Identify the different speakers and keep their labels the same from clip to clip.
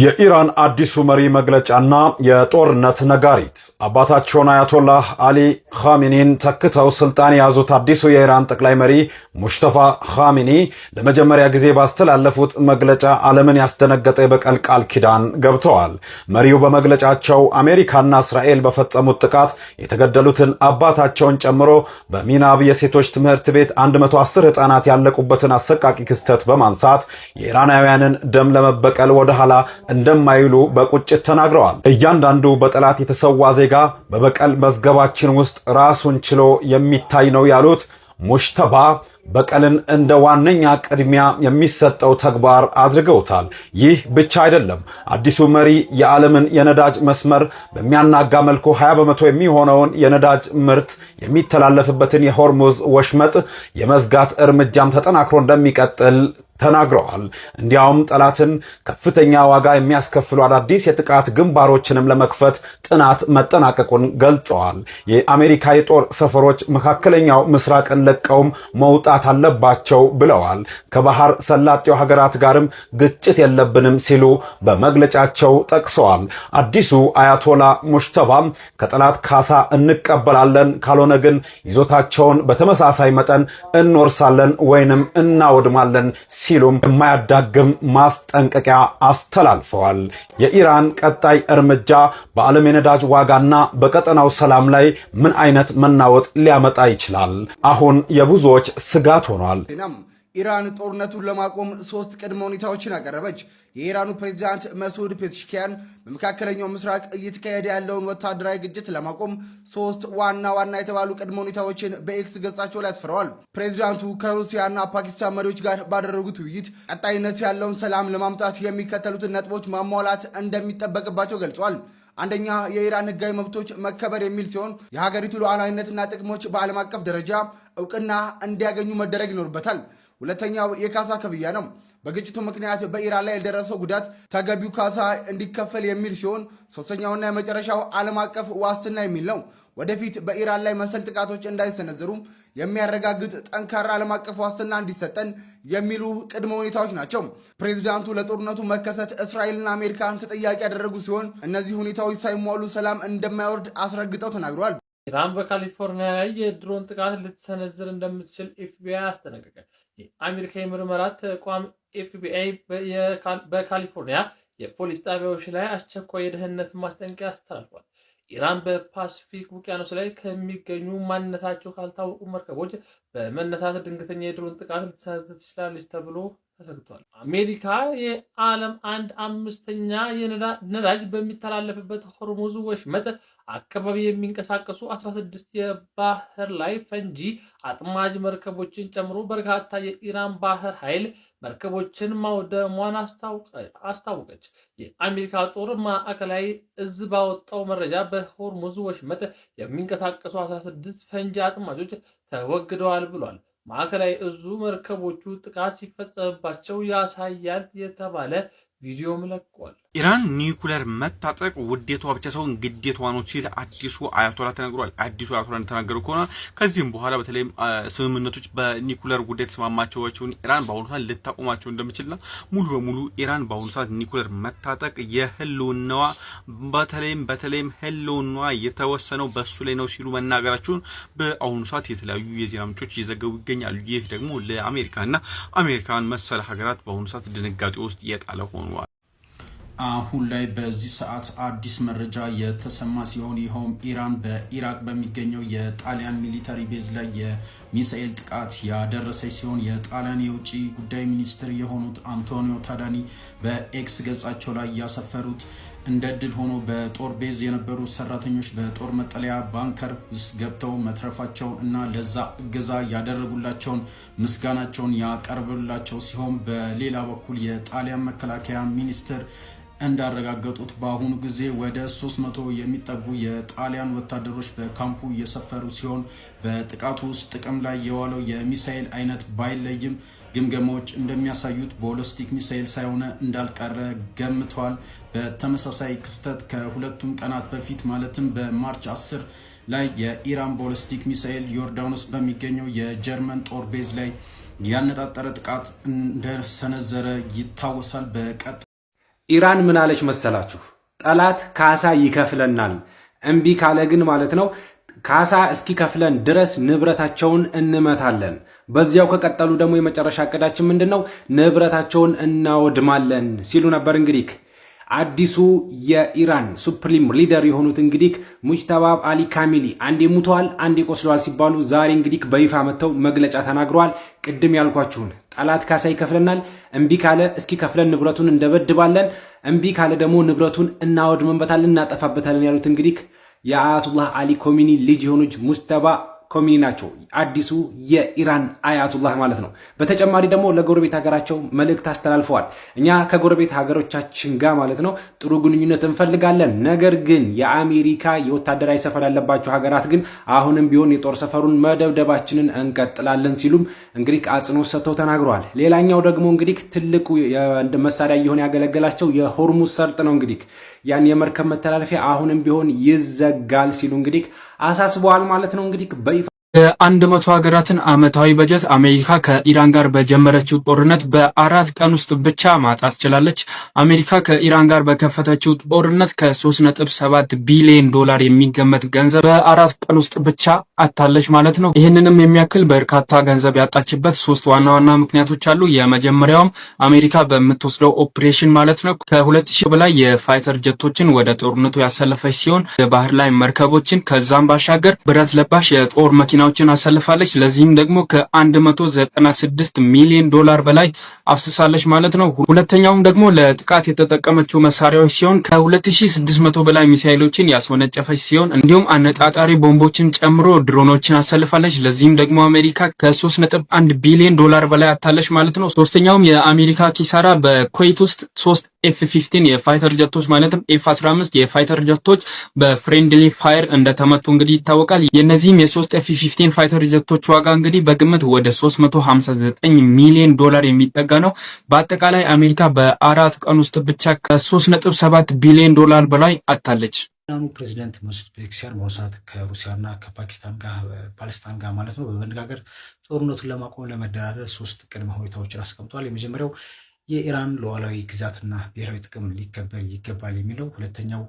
Speaker 1: የኢራን አዲሱ መሪ መግለጫና የጦርነት ነጋሪት። አባታቸውን አያቶላህ አሊ ኻሚኒን ተክተው ስልጣን የያዙት አዲሱ የኢራን ጠቅላይ መሪ ሙጅተባ ኻሚኒ ለመጀመሪያ ጊዜ ባስተላለፉት መግለጫ ዓለምን ያስደነገጠ የበቀል ቃል ኪዳን ገብተዋል። መሪው በመግለጫቸው አሜሪካና እስራኤል በፈጸሙት ጥቃት የተገደሉትን አባታቸውን ጨምሮ በሚናብ የሴቶች ትምህርት ቤት 110 ሕፃናት ያለቁበትን አሰቃቂ ክስተት በማንሳት የኢራናውያንን ደም ለመበቀል ወደ ኋላ እንደማይሉ በቁጭት ተናግረዋል። እያንዳንዱ በጠላት የተሰዋ ዜጋ በበቀል መዝገባችን ውስጥ ራሱን ችሎ የሚታይ ነው ያሉት ሙጅተባ በቀልን እንደ ዋነኛ ቅድሚያ የሚሰጠው ተግባር አድርገውታል። ይህ ብቻ አይደለም። አዲሱ መሪ የዓለምን የነዳጅ መስመር በሚያናጋ መልኩ 20% የሚሆነውን የነዳጅ ምርት የሚተላለፍበትን የሆርሙዝ ወሽመጥ የመዝጋት እርምጃም ተጠናክሮ እንደሚቀጥል ተናግረዋል። እንዲያውም ጠላትን ከፍተኛ ዋጋ የሚያስከፍሉ አዳዲስ የጥቃት ግንባሮችንም ለመክፈት ጥናት መጠናቀቁን ገልጸዋል። የአሜሪካ የጦር ሰፈሮች መካከለኛው ምስራቅን ለቀውም መውጣት አለባቸው ብለዋል። ከባህር ሰላጤው ሀገራት ጋርም ግጭት የለብንም ሲሉ በመግለጫቸው ጠቅሰዋል። አዲሱ አያቶላ ሙጅተባም ከጠላት ካሳ እንቀበላለን፣ ካልሆነ ግን ይዞታቸውን በተመሳሳይ መጠን እንወርሳለን ወይንም እናወድማለን ሲሉም የማያዳግም ማስጠንቀቂያ አስተላልፈዋል። የኢራን ቀጣይ እርምጃ በዓለም የነዳጅ ዋጋና በቀጠናው ሰላም ላይ ምን አይነት መናወጥ ሊያመጣ ይችላል? አሁን የብዙዎች ስጋት ሆኗል።
Speaker 2: ኢራን ጦርነቱን ለማቆም ሶስት ቅድመ ሁኔታዎችን አቀረበች። የኢራኑ ፕሬዚዳንት መስዑድ ፔዜሽኪያን በመካከለኛው ምስራቅ እየተካሄደ ያለውን ወታደራዊ ግጭት ለማቆም ሶስት ዋና ዋና የተባሉ ቅድመ ሁኔታዎችን በኤክስ ገጻቸው ላይ አስፍረዋል። ፕሬዚዳንቱ ከሩሲያና ፓኪስታን መሪዎች ጋር ባደረጉት ውይይት ቀጣይነት ያለውን ሰላም ለማምጣት የሚከተሉትን ነጥቦች ማሟላት እንደሚጠበቅባቸው ገልጿል። አንደኛ፣ የኢራን ሕጋዊ መብቶች መከበር የሚል ሲሆን የሀገሪቱ ሉዓላዊነትና ጥቅሞች በዓለም አቀፍ ደረጃ እውቅና እንዲያገኙ መደረግ ይኖርበታል። ሁለተኛው የካሳ ክፍያ ነው። በግጭቱ ምክንያት በኢራን ላይ የደረሰው ጉዳት ተገቢው ካሳ እንዲከፈል የሚል ሲሆን ሶስተኛውና የመጨረሻው ዓለም አቀፍ ዋስትና የሚል ነው። ወደፊት በኢራን ላይ መሰል ጥቃቶች እንዳይሰነዘሩ የሚያረጋግጥ ጠንካራ ዓለም አቀፍ ዋስትና እንዲሰጠን የሚሉ ቅድመ ሁኔታዎች ናቸው። ፕሬዚዳንቱ ለጦርነቱ መከሰት እስራኤልና አሜሪካን ተጠያቂ ያደረጉ ሲሆን እነዚህ ሁኔታዎች ሳይሟሉ ሰላም እንደማይወርድ አስረግጠው ተናግረዋል።
Speaker 3: ኢራን በካሊፎርኒያ ላይ የድሮን ጥቃት ልትሰነዝር እንደምትችል ኤፍቢአይ አስጠነቀቀ። የአሜሪካ የምርመራ ተቋም ኤፍቢአይ በካሊፎርኒያ የፖሊስ ጣቢያዎች ላይ አስቸኳይ የደህንነት ማስጠንቀቂያ አስተላልፏል። ኢራን በፓሲፊክ ውቅያኖስ ላይ ከሚገኙ ማንነታቸው ካልታወቁ መርከቦች በመነሳት ድንገተኛ የድሮን ጥቃት ልትሰነዝር ትችላለች ተብሎ ተሰግቷል። አሜሪካ የዓለም አንድ አምስተኛ ነዳጅ በሚተላለፍበት ሆርሙዝ ወሽመጥ አካባቢ የሚንቀሳቀሱ 16 የባህር ላይ ፈንጂ አጥማጅ መርከቦችን ጨምሮ በርካታ የኢራን ባህር ኃይል መርከቦችን ማውደሟን አስታወቀች። የአሜሪካ ጦር ማዕከላዊ እዝ ባወጣው መረጃ በሆርሙዝ ወሽመጥ የሚንቀሳቀሱ 16 ፈንጂ አጥማጆች ተወግደዋል ብሏል። ማዕከላዊ እዙ መርከቦቹ ጥቃት ሲፈጸምባቸው ያሳያል የተባለ ቪዲዮም ለቋል።
Speaker 4: ኢራን ኒውክለር መታጠቅ ውዴታዋ ብቻ ሳይሆን ግዴታዋ ነው ሲል አዲሱ አያቶላ ተናግሯል። አዲሱ አያቶላ እንደተናገሩ ከሆነ ከዚህም በኋላ በተለይም ስምምነቶች በኒውክለር ጉዳይ የተስማማቸውን ኢራን በአሁኑ ሰዓት ልታቆማቸው እንደምችልና ሙሉ በሙሉ ኢራን በአሁኑ ሰዓት ኒውክለር መታጠቅ የህልውናዋ በተለይም ህልውናዋ የተወሰነው በሱ ላይ ነው ሲሉ መናገራቸውን በአሁኑ ሰዓት የተለያዩ የዜና ምንጮች እየዘገቡ ይገኛሉ። ይህ ደግሞ ለአሜሪካና አሜሪካን መሰል ሀገራት በአሁኑ ሰዓት ድንጋጤ ውስጥ የጣለ ሆኗል።
Speaker 5: አሁን ላይ በዚህ ሰዓት አዲስ መረጃ የተሰማ ሲሆን ይኸውም ኢራን በኢራቅ በሚገኘው የጣሊያን military base ላይ የሚሳኤል ጥቃት ያደረሰች ሲሆን የጣሊያን የውጭ ጉዳይ ሚኒስትር የሆኑት አንቶኒዮ ታዳኒ በኤክስ ገጻቸው ላይ ያሰፈሩት እንደ እድል ሆኖ በጦር base የነበሩ ሰራተኞች በጦር መጠለያ bunker ውስጥ ገብተው መትረፋቸውን እና ለዛ እገዛ ያደረጉላቸውን ምስጋናቸውን ያቀርብላቸው ሲሆን በሌላ በኩል የጣሊያን መከላከያ ሚኒስትር እንዳረጋገጡት በአሁኑ ጊዜ ወደ 300 የሚጠጉ የጣሊያን ወታደሮች በካምፑ እየሰፈሩ ሲሆን በጥቃቱ ውስጥ ጥቅም ላይ የዋለው የሚሳኤል አይነት ባይለይም ግምገማዎች እንደሚያሳዩት ባሊስቲክ ሚሳኤል ሳይሆን እንዳልቀረ ገምተዋል። በተመሳሳይ ክስተት ከሁለቱም ቀናት በፊት ማለትም በ March 10 ላይ የኢራን ባሊስቲክ ሚሳኤል ዮርዳኖስ በሚገኘው የጀርመን ጦር base ላይ ያነጣጠረ ጥቃት እንደሰነዘረ ይታወሳል። በቀጥ
Speaker 6: ኢራን ምን አለች መሰላችሁ? ጠላት ካሳ ይከፍለናል፣ እምቢ ካለ ግን ማለት ነው ካሳ እስኪከፍለን ድረስ ንብረታቸውን እንመታለን። በዚያው ከቀጠሉ ደግሞ የመጨረሻ እቅዳችን ምንድን ነው? ንብረታቸውን እናወድማለን ሲሉ ነበር። እንግዲህ አዲሱ የኢራን supreme leader የሆኑት እንግዲህ ሙጅተባ አሊ ካሚኒ አንዴ ሙተዋል፣ አንዴ ቆስለዋል ሲባሉ ዛሬ እንግዲህ በይፋ መጥተው መግለጫ ተናግረዋል። ቅድም ያልኳችሁን ጠላት ካሳ ይከፍለናል፣ እምቢ ካለ እስኪከፍለን ንብረቱን እንደበድባለን፣ እምቢ ካለ ደግሞ ንብረቱን እናወድምበታለን፣ እናጠፋበታለን ያሉት እንግዲህ የአያቱላህ አሊ ኮሚኒ ልጅ የሆኑት ሙጅተባ ኮሚኒ ናቸው። አዲሱ የኢራን አያቱላህ ማለት ነው። በተጨማሪ ደግሞ ለጎረቤት ሀገራቸው መልእክት አስተላልፈዋል። እኛ ከጎረቤት ሀገሮቻችን ጋር ማለት ነው ጥሩ ግንኙነት እንፈልጋለን። ነገር ግን የአሜሪካ የወታደራዊ ሰፈር ያለባቸው ሀገራት ግን አሁንም ቢሆን የጦር ሰፈሩን መደብደባችንን እንቀጥላለን ሲሉም እንግዲህ አጽንኦት ሰጥተው ተናግረዋል። ሌላኛው ደግሞ እንግዲህ ትልቁ መሳሪያ እየሆነ ያገለገላቸው የሆርሙዝ ሰርጥ ነው። እንግዲህ ያን የመርከብ መተላለፊያ አሁንም ቢሆን ይዘጋል ሲሉ እንግዲህ አሳስበዋል ማለት ነው። እንግዲህ በይፋ
Speaker 7: የ100 ሀገራትን ዓመታዊ በጀት አሜሪካ ከኢራን ጋር በጀመረችው ጦርነት በ4 ቀን ውስጥ ብቻ ማጣት ችላለች። አሜሪካ ከኢራን ጋር በከፈተችው ጦርነት ከ3.7 ቢሊዮን ዶላር የሚገመት ገንዘብ በ4 ቀን ውስጥ ብቻ አጥታለች ማለት ነው። ይህንንም የሚያክል በርካታ ገንዘብ ያጣችበት ሶስት ዋና ዋና ምክንያቶች አሉ። የመጀመሪያውም አሜሪካ በምትወስደው ኦፕሬሽን ማለት ነው ከ2000 በላይ የ fighter ጀቶችን ወደ ጦርነቱ ያሰለፈች ሲሆን የባህር ላይ መርከቦችን ከዛም ባሻገር ብረት ለባሽ የጦር መኪናዎችን አሰልፋለች። ለዚህም ደግሞ ከ196 ሚሊዮን ዶላር በላይ አፍስሳለች ማለት ነው። ሁለተኛውም ደግሞ ለጥቃት የተጠቀመችው መሳሪያዎች ሲሆን ከ2600 በላይ ሚሳይሎችን ያስወነጨፈች ሲሆን እንዲሁም አነጣጣሪ ቦምቦችን ጨምሮ ድሮኖችን አሰልፋለች። ለዚህም ደግሞ አሜሪካ ከ3.1 ቢሊዮን ዶላር በላይ አጥታለች ማለት ነው። ሶስተኛውም የአሜሪካ ኪሳራ በኩዌት ውስጥ ሶስት F 15 የ fighter ጀቶች ማለትም F 15 የ fighter ጀቶች በ friendly fire እንደተመቱ እንግዲህ ይታወቃል። የነዚህም የሶስት F 15 fighter ጀቶች ዋጋ እንግዲህ በግምት ወደ 359 ሚሊዮን ዶላር የሚጠጋ ነው። በአጠቃላይ አሜሪካ በ4 ቀን ውስጥ ብቻ ከ3.7 ቢሊዮን ዶላር በላይ አጥታለች።
Speaker 8: የኢራኑ ፕሬዚደንት መስዑድ ፔዜሽኪያን በአሁኑ ሰዓት ከሩሲያና ከፓኪስታን ጋር ፓለስታን ጋር ማለት ነው በመነጋገር ጦርነቱን ለማቆም ለመደራደር ሶስት ቅድመ ሁኔታዎችን አስቀምጠዋል። የመጀመሪያው የኢራን ሉዓላዊ ግዛትና ብሔራዊ ጥቅም ሊከበር ይገባል የሚለው፣ ሁለተኛው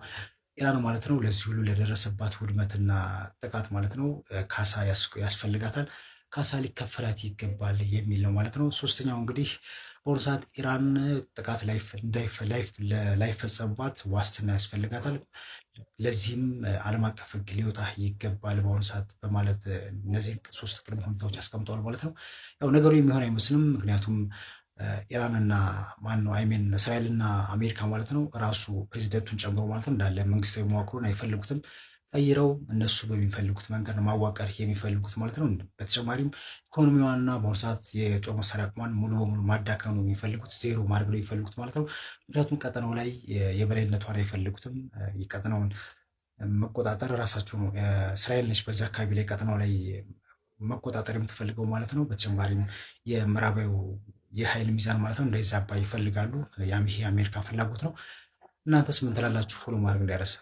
Speaker 8: ኢራን ማለት ነው ለዚህ ሁሉ ለደረሰባት ውድመትና ጥቃት ማለት ነው ካሳ ያስፈልጋታል፣ ካሳ ሊከፈላት ይገባል የሚል ነው ማለት ነው። ሶስተኛው እንግዲህ በአሁኑ ሰዓት ኢራን ጥቃት ላይፈጸምባት ዋስትና ያስፈልጋታል። ለዚህም ዓለም አቀፍ ሕግ ሊወጣ ይገባል በአሁኑ ሰዓት በማለት እነዚህን ሶስት ቅድመ ሁኔታዎች አስቀምጠዋል ማለት ነው። ያው ነገሩ የሚሆን አይመስልም። ምክንያቱም ኢራንና ማን ነው I mean እስራኤልና አሜሪካ ማለት ነው ራሱ ፕሬዚደንቱን ጨምሮ ማለት ነው እንዳለ መንግስታዊ መዋቅሩን አይፈልጉትም። ቀይረው እነሱ በሚፈልጉት መንገድ ነው ማዋቀር የሚፈልጉት ማለት ነው። በተጨማሪም ኢኮኖሚዋንና በአሁኑ ሰዓት የጦር መሳሪያ አቅሟን ሙሉ በሙሉ ማዳከም ነው የሚፈልጉት፣ ዜሮ ማድረግ ነው የሚፈልጉት ማለት ነው። ምክንያቱም ቀጠናው ላይ የበላይነቷን አይፈልጉትም። የቀጠናውን መቆጣጠር ራሳቸው እስራኤል ነች በዛ አካባቢ ላይ ቀጠናው ላይ መቆጣጠር የምትፈልገው ማለት ነው። በተጨማሪም የምዕራባዊው የኃይል ሚዛን ማለት ነው እንዳይዛባ ይፈልጋሉ። ይሄ የአሜሪካ ፍላጎት ነው። እናንተስ ምን ትላላችሁ? Follow ማድረግ እንዳይረሳ።